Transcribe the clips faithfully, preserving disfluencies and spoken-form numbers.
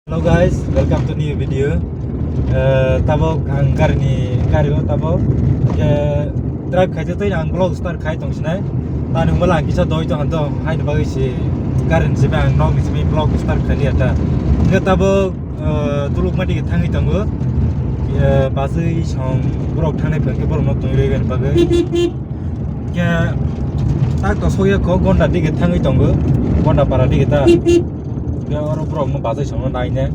Hello guys, welcome to new video. Eh, tabok ang gari ni, gari o tabok ke drive khaite tei ang vlog start khai tong sinai. Tani humala ang kisa doi tong hanto, haini bagwi si gari ni simi ang nok ni simi vlog start khai liya ta. Ke tabok, eh, tuluk mati ke thangwi tongo. Eh, basui song borok thangnai phai ke borok no tongwi rwi bagwi. Ke tak to soya ko gonda dige thangwi tongo. Gonda para dige ta. Ke oro borok no basui song no nai ne.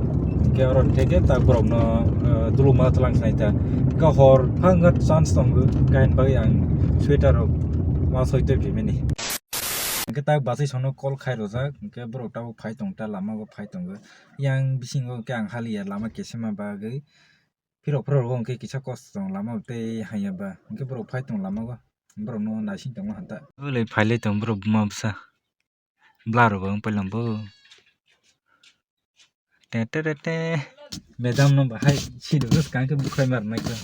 Ke oro theke tak borok no, eh, tuluk ma tlang sai ta. Ke hor phang chance tongo. Kain bagwi ang sweater rok ma soi te bimini. Ke tak basui song no call khai rojak. Ke borok tabok phai tong ta lama go phai tongo. Yang bisingo ke ang haliya lama kesema bagwi. Phirok phirok hwnkhe kisa kosto tong lama tei haiya ba hwnkhe borok phai tong lama o borok no naising tongma hanta. Ule phailai tong borok buma bwsa bla rok wng pailong bo te te te te. Madam no bahai sidi bwskang khe bukhai mar nai khe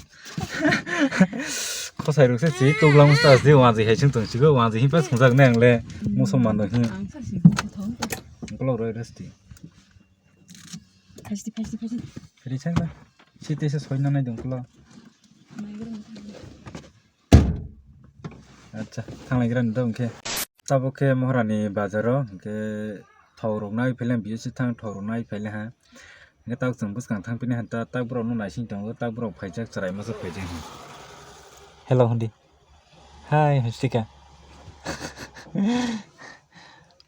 khosai rok se si tubla musta si wanjwi hai sung tong sigo wanjwi himpa sungjak nai ang le musulman rok hin. Ang sa si bukhai thong. Ukolok roi resti. Phaisi, phaisi, phaisi. Ri chang da. Site se soina nai dong kula. Acha, thanglai gira ni dong khe. Tabuk khe Mohorani bazaro hwnkhe thok rok nai phailang biyo se thang thok rok nai phaile ha. Hwnkhe tabuk chwng bwskang thang pini han ta tak borok no naising tongo tak borok phaijak chwrai masa phaijak. Hello hundi. Hai, Hustika.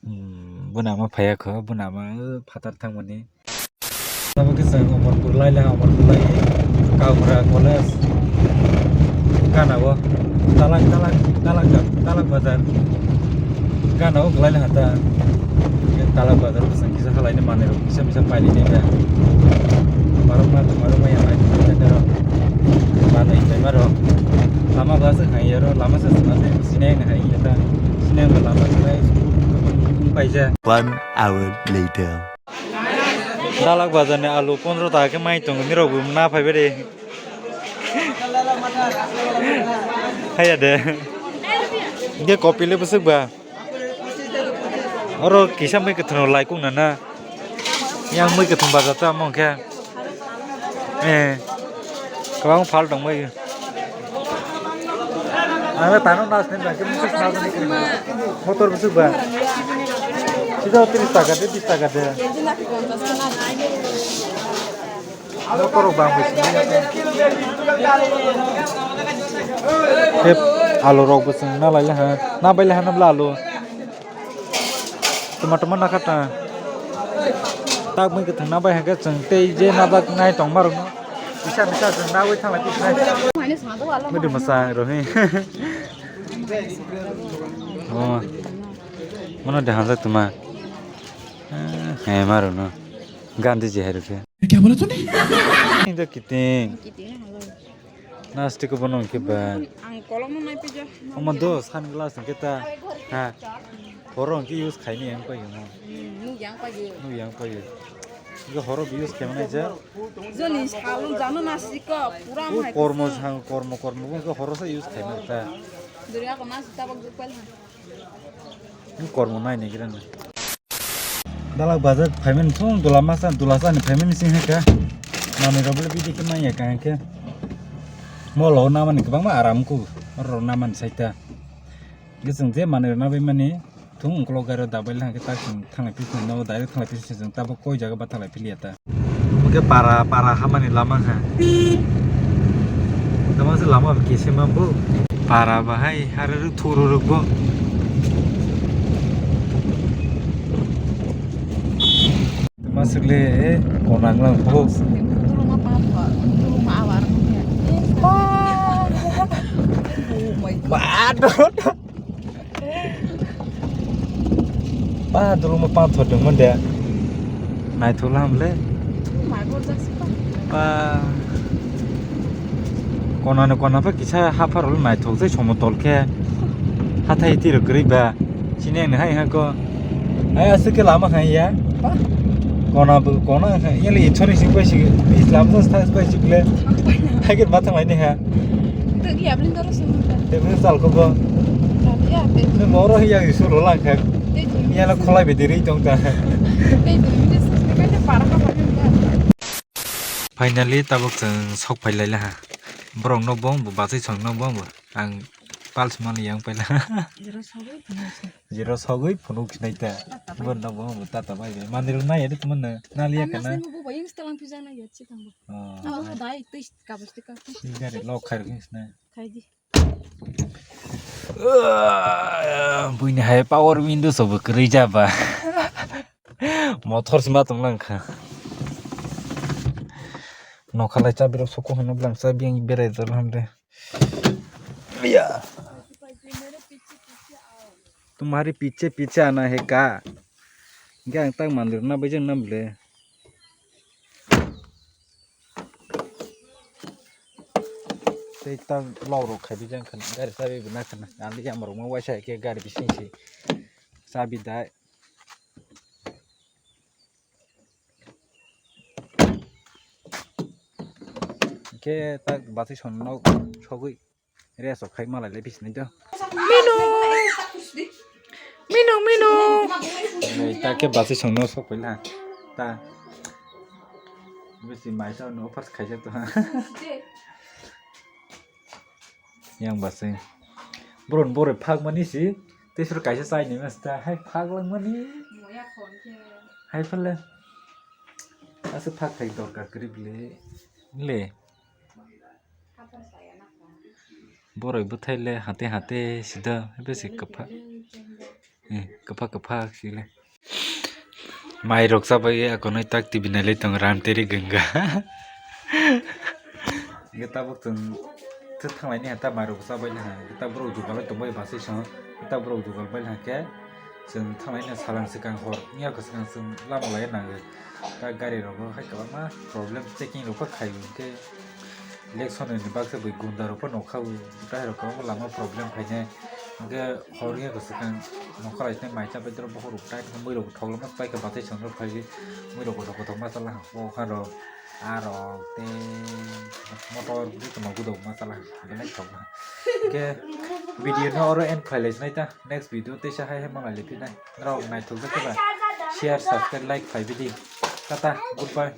Hmm, buna ma phaya kho, buna ma, uh, phatar thangmani. Abo kisa Omorpur lai lai, Omorpur lai, Kaubra College. Gana o, Talak, Talak, Talak, Talak Bazar. Gana o, lai lai hata. Talak Bazar, bwsang kisa halai ni manwi rok, kisa misa pai lai ni ba. Marok ma, marok ma yang lai, lai rok. Manwi pai ma rok. Lama ba se hai ya ro, lama se se ma se. Sineng hai ya ta. Sineng ba lama sinai paija. One hour later. Dalak bazar ni alu pondro taka khe mai tongo, nirok bo na phai bari. Haya de. Ge kopi le bwswk ba. Oro kisa mai kwthwng laikung na na. Yang mui kwthwng bazar ta mong khe. Eh. Kwbang phal tong bai. Ang tano nas ne ba khe musuk nas ne. Motor musuk ba. Sida tris taka de, bis taka de. Motor bang bai sini. Hep, alu rok bwswng na lai le ha. Na bai le ha na bla alu. Tuma tuma nakha ta. Tak mui kwthang na bai hwnkhe chwng tei je na bak nai tong ma rok no. Bisa bisa chwng na bai thang lai twi khnai. Mudi mwsa rohi. Oh. Mono de hanjak tuma. He ma rok no. Gandhi ji hai rok khe. Kya bola tune? Kiting. Nasty ko bono hwnkhe ba. Ang kolokno nai pija. Omo do sunglass hwnkhe ta. Ha. Horo hwnkhe use khaini yang pai mo. Hmm, nuk yang pai. Nuk yang pai. Hwnkhe horo use khaimani ja. Joni salon jano nasty ko pura. O hai kormo sang, kormo, kormo hwnkhe horo sa use khaimani ta. Duri ako nasty tabak jukpal ha. Ni kormo nai ni gira na. Dalak bazar phaimani song dula masa, dula sani phaimani sing hai ka. Manwi rok bole bidi khe manya ka hwnkhe. Molo namani kwbangma aram ku, oro namani saita. Hwnkhe chwng je manwi rok nabai mani thung ukolok gari o dabai le hwnkhe tak chwng thanglai phi no direct thanglai phi se chwng tabuk koi jaga ba thanglai phi liya ta. Hwnkhe para, para hamani lama kha. Tamo se lama kisa ma bo. Para bahai hare rw thuru rw bo. Masuk le, eh, konang lang bo. Tulung apa apa? Tulung apa? Oh my God. Ba, duluma pathor tongmani de. Naithok lam le. Ba. Kona ni kona pha kisa haphar le naithok se somotol khe. Hathai tiro kwrwi ba. Sini ang hai ha ko. Ai aswk khe lama khai ya. Kona bo kona khai ya le ithori sing pai sing. Islam sa sa pai sing le. Hai khe ma thanglai ni ha. Tei bini chal kok bo. Nung oro hiya isu lo lang khe. Iya lo kholai bidi ri tong ta. Tei dui minute sus ni kaisa para ka pakai ba. Finally, tabuk chwng sok phai lai laha. Borok no bo, bo bachai song no bo, bo. Ang pals mani yang paila. Jero sogwi phunuk sinai. Jero sogwi phunuk sinai ta. Tata bai. Bo no bo, bo tata bai bai. Mandir na yari tuman na, na liya kana. Ang nasi mo bo bai, yung setelang pizza na yat si tang bo. Oh. Ang bo dai, twist kabus tika. Sini dari lok khair king sinai. Khai di. Buini hai power window sobo kwrwi jaba. Motor sima tonglang kha. Nokhalai chabi rok soko hwnwi bwlang chabi ang berai dol hamre. Ya. Tumhari piche piche ana hai ka. Hingke ang tak mandir na bai jang nam le. Tei tak lok rok khai bijang khana gari chabi bo na khana. Ang yang rok ma waisa ke gari bising si chabi dai. Hingke tak bati son nok sogwi. Rest of khai malai le bisini do. Minu. Minu, minu. Nei, ta ke basi songno sok pela. Ta. Bisi mai sa no first khai to. Yang basi. Boron bore phak mani si. Te sur kaisa sai ni mas ta. Hai phak lang mani. Hai phale. Asa phak khai dorkar kri bile. Le. Boroi bwthai le hate hate sida besi kwpha, eh, kwpha kwpha sile. Mai rok chabai akonoi tak T V nailai tongo ram teri gwnga. Hingke tabuk chwng thanglaini ha ta mai rok chabai ha ta borok jugal tongbai basi song ta borok jugal bai ha khe. Chwng thanglai no salang swkang hor wngya kwchwng chwng lama lai nango. Ta gari rogo hai kwbangma problem checking rok khaio hwnkhe election ni baksa bai gunda rok phano khaui tai rok kwbangma lama problem khainai hwnkhe hor wngya kwchwng nokha lai tei mai chabai borok tai mui rok thok lama pai khe bathai song rok phai mui rok kothok kothok ma chala o kha rok. Aro tei motor bwtwi tongma gudok ma chala belai thok ma. Hwnkhe video no oro end khlai lai sinai ta next video teisa hai hai malai liphinai. Norok naithok jak khe ba share, subscribe, like khlai bidi. Tata, goodbye.